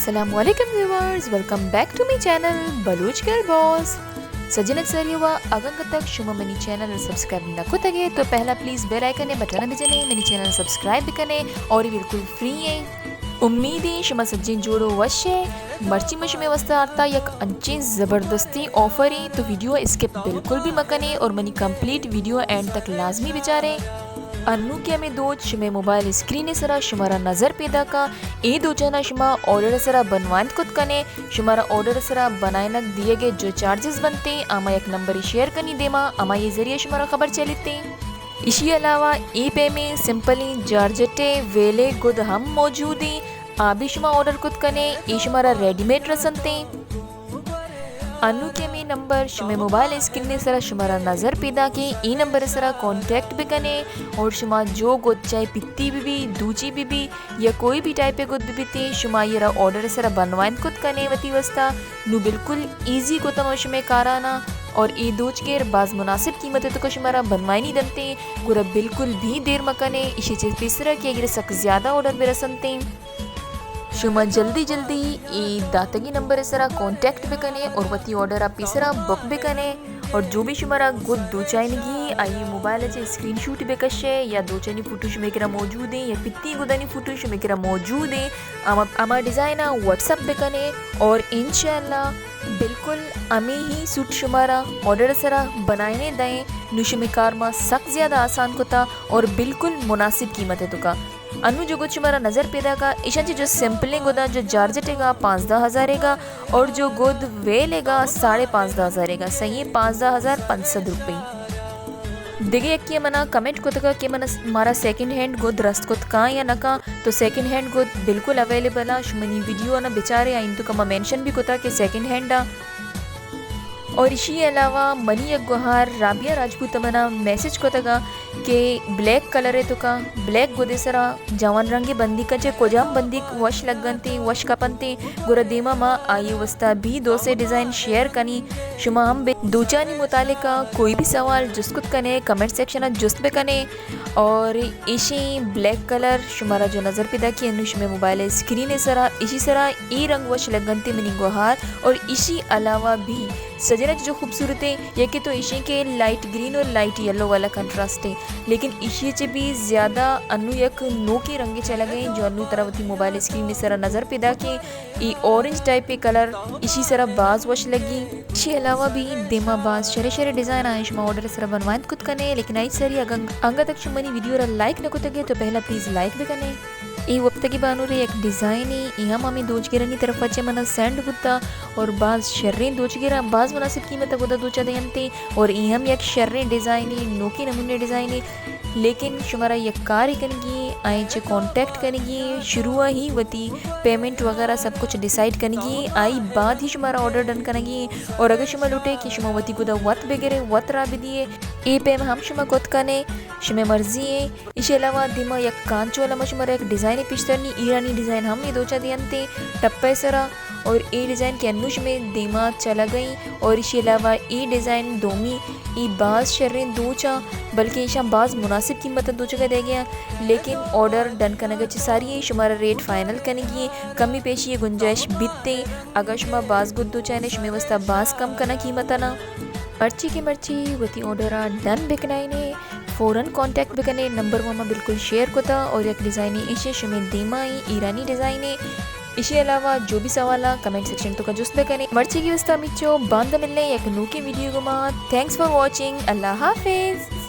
السلام علیکم viewers, welcome back to my channel Baloch girl boss. سجن سریوا، اگاں تک شما منی چینل سبسکرائب نہ کتگے تو پہلا پلیز بیل آئیکن بٹن بجنے، منی چینل سبسکرائب بکنے اور یہ بالکل فری ہیں۔ امید ہیں شما سجن جوڑو وش ہے۔ مرچی من شمے واسطہ آرتا یک انچیں زبردستیں آفر ہیں، تو ویڈیو اسکپ بالکل بھی مکنے اور منی کمپلیٹ ویڈیو اینڈ تک لازمی بچارے۔ انو کہ ہمیں دوچ شمے موبائل اسکرین سرا شمارا نظر پیدا کا، اے دوچانا شما آرڈر سرا بنوائند کت کنے، شمارا آرڈر سرا بنائینگ دیگے جو چارجز بنتے، آما یک نمبر شیئر کنی دیما، آما یہ ذریعہ شمارا خبر چلیتے۔ اشی علاوہ اے پیمیں سمپلیں جارجٹے ویلے گد ہم موجود ہیں، آ بھی شما آرڈر کت کنے، اے شمارا ریڈی میڈ رسنتے۔ انو کہ ہمیں نمبر شمے موبائل اسکرین سرا شمارا نظر پیدا کے، اے نمبر سرا کانٹیکٹ بکنے اور شما جو گد چاہے پتی بی بی، دوچی بی بی یا کوئی بھی ٹائپ گد بی بیتے، شما یہ را آرڈر سرا بنوائند کت کنے وتی واسطہ۔ نو بالکل ایزی کتا ما شمے کارانا اور اے دوچ گیر باز مناسب قیمت تو کا شمارا بنوائنی دنتے، گورا بالکل بھی دیر مکنے، اشی چیز پیسرا کہ اگر سک زیادہ آرڈر برسنتے۔ شما جلدی جلدی اے داتگی نمبر سرا کانٹیکٹ بکنے اور وتی آرڈر ء پیسرا بک بکنے۔ اور جو بھی شمارا گد دوچائنگی، آئی موبائل چے اسکرین شوٹ بکشے یا دوچانی فوٹو شمے کرا موجود ہیں یا پتی گدانی فوٹو شمے کرا موجود ہیں، اما، اما ڈیزائن واٹس اپ بکنے اور انشاءاللہ بالکل ہمیں ہی سوٹ شمارا آرڈر سرا بنائینے دائیں۔ نو شمے کار ما سک زیادہ آسان کتا اور بالکل مناسب قیمت ہے تو کا۔ انو جو گد شمارا نظر پیدا کا، ایشاں چہ جو سمپلیں گداں جو جارجٹے گا پانزدہ ہزارے گا اور جو گد ویلے گا ساڑھے پانزدہ ہزارے گا، صحیح ہے پانزدہ ہزار پانچ سد روپے۔ دگہ یکے منا کمنٹ کتگا کہ منا، مارا سیکنڈ ہینڈ گد رست کت کاں یا نہ کاں، تو سیکنڈ ہینڈ گد بالکل اویلیبل آ، شمنی ویڈیو نا بچارے آئین تو کما مینشن بھی کتا کہ سیکنڈ ہینڈ آ۔ اور اشی علاوہ منی یک گوہار رابعہ راجپوت منا میسج کتگا کہ بلیک کلر ہے تو کا بلیک گدے سرا جوان رنگی بندیک چے کجام بندیک وش لگنتے، وش کپنتے، گورا دیما ما آئی واسطہ بھی دو سے ڈیزائن شیئر کنی۔ شما ہم بے دوچانی متعلقہ کوئی بھی سوال جست کت کنے، کمنٹ سیکشن جست بکنے۔ اور ایشی بلیک کلر شمارا جو نظر پیدا کی انو شمے موبائل اسکرین سرا، ایشی سرا ای رنگ وش لگنتے منی گوہار۔ اور ایشی علاوہ بھی سجنت جو خوبصورت ہے، یکے تو ایشی کے لائٹ گرین اور لائٹ یلو والا کنٹراسٹ ہے، لیکن ایشی چے بھی زیادہ انو یک نوکے رنگے چلگے جو انو ترا وتی موبائل اسکرین سرا نظر پیدا کے۔ ای اورنج ٹائپ کلر ایشی سرا باز وش لگی۔ ایشی علاوہ بھی دیما باز شرے شرے ڈیزائن آئیں شما آرڈر سرا بنوائند کت کنے، لیکن آئی سری اگن، انگا تک شما منی ویڈیو را لائک نہ کتگے تو پہلا پلیز لائک بکنے۔ ای وپتگی بانورے یک ڈیزائن ہے، ای ہم ہمیں دوچگرانی طرف چے منا سینڈ بوتا اور باز شریں دوچگراں باز مناسب قیمت گدا دوچا دینتے اور ای ہم یک شریں ڈیزائن ہے، نوکے نمونے ڈیزائن ہے۔ لیکن شمارا یک کارے کنگی، آئی چے کانٹیکٹ کنگی، شروع ہی وتی پیمنٹ وغیرہ سب کچھ ڈیسائیڈ کنگی، آئی بعد ہی شمارا آرڈر ڈن کنگی۔ اور اگر شما لوٹے کہ شما وتی گدا وت بگرے، وت را بدیے، اے پیم ہم شما کت کنے، شمے مرضی ہے۔ ایشی علاوہ دیما یک کانچ والا ما شمارا یک ڈیزائن پیش دارنی، ایرانی ڈیزائن ہم یہ دوچا دینتے ٹپے سرا۔ اور اے ڈیزائن کہ انو شمے دیما چلا گئی۔ اور ایشی علاوہ اے ڈیزائن دومی، ای باز شریں دوچاں، بلکہ ایشاں باز مناسب قیمت دوچگا دے گیا، لیکن آرڈر ڈن کنگا چہ ساری شمارا ریٹ فائنل کنگی، کمی پیشی گنجائش بیتے۔ اگر شما باز گد دوچانے شمے واسطہ باز کم کنا قیمت نا۔ مرچی کے مرچی وتی آرڈر ڈن بکنائینے، فوراً کانٹیکٹ بکنے، نمبر ما بالکل شیئر کتا اور یک ڈیزائن ایشی شمے دیما ای ایرانی ڈیزائن ہے۔ ایشی علاوہ جو بھی سوال آ کمنٹ سیکشن تو کا جست بکنے۔ مرچی کی واسطہ مچو باندہ ملنے یک نوکے ویڈیو گما۔ Thanks for watching. اللہ حافظ۔